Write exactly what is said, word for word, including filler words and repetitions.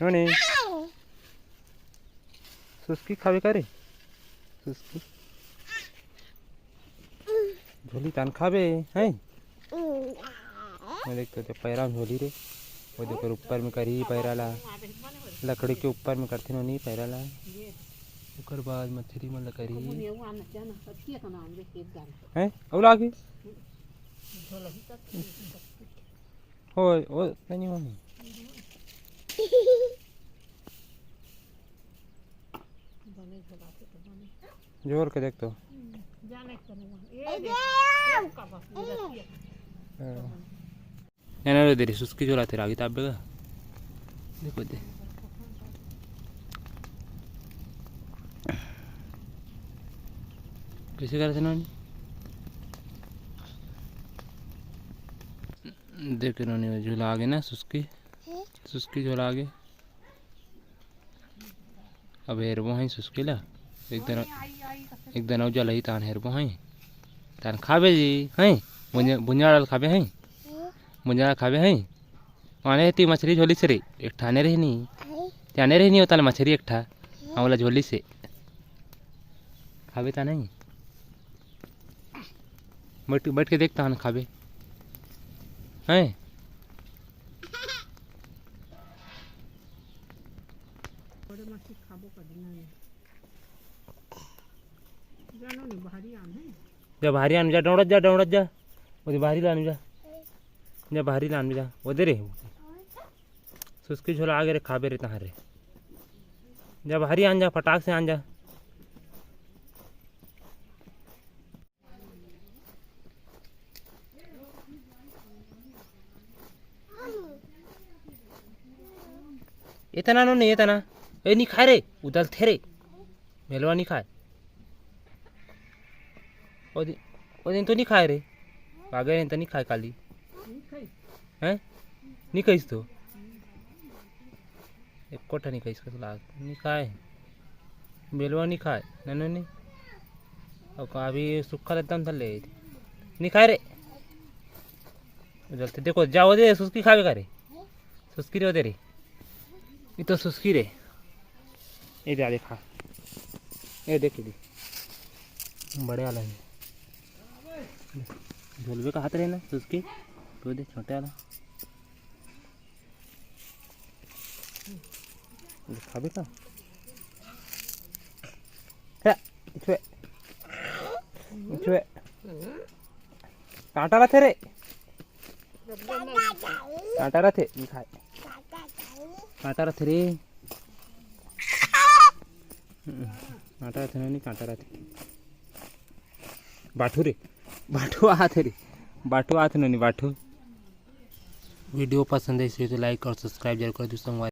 नोनी, सुस्की खाबे का रे? सुस्की। झोली तान खाबे, हैं? मैं देख तो पैरा में झोली रे। वो देख ऊपर में करही पैरा ला। लकड़ी के ऊपर में करथे नोनी पैरा ला। ओकर बाद मछरी मन ला करही। हैं? अउ लागी? होय, ओ, नहीं, नहीं। बने झोलाथे तो बने। जोर के देख तो। हम्म, जाने के नहीं बने। ए देख, ए का बस, ए रखिए। हाँ। नहीं, नहीं, दे रही, सुस्की झोलाथे रागी ताप बेगा। देखो दे। कैसे करथे नोनी? देख नोनी, झोला आगे ना सुस्की। सुस्की झोला आगे। अब हेरबो हई सुस्की ला। एक दिन, एक दिन अउ जलही तान हेरबो हई। तान खाबे जी, हई? बुंजा, बुंजा वाला खाबे हई? बुंजा वाला खाबे हई? आने रहती मछरी झोली से रे, एक ठा आने रहनी। ते आने रहनी होता मछरी एक ठा। हाँ, वाला झोली से। खाबे ता नहीं? बैठ, बैठ के देखता हन खाबे। हैं? बड़े मछली खाबो कर दिन में। जानो नहीं, बाहरी आन है। जा बाहरी आन जा, दौड़त जा, दौड़त जा। वो दे बाहरी लान जा। जा बाहरी लान जा। वो दे रे। सुस्की झोला आगे रे, खाबे रे तहां रे। जा बाहरी आन जा, फटाक से आन जा। एतना नोनी, एतना। ए, नी खाए रे, उदलथे रे। मेलवा नी खाए। ओ दिन, ओ दिन तो नी खाए रे। आगे दिन तो नी खाए काली। हैं? नी खाइस तो। एको ठा नी खाइस कस लाग। नी खाए। मेलवा नी खाए। नन्नू नी। अउ का अभी सुक्खा एकदम धर ले। नी खाए रे। जल्दी देखो, जा ओ दे, सुस्की खाबे का रे? सुस्की रे, ओ दे रे। ये तो सुस्की रे। ये दे, देखा। ये देख, ये दे। बड़े वाला है। झोलवे का हाथ रहे ना, सुस्की। तो दे, छोटे वाला। खाबे का? हे, छुए। छुए। कांटा रथे रे। कांटा रथे, नी खाए। कांटा रथे रे। कांटा रथे, नहीं, कांटा रथे। बाठू रे, बाठू आथे रे, बाठू आथे नोनी, बाठू। वीडियो पसंद है तो like और subscribe जरूर कर दो संगवारी।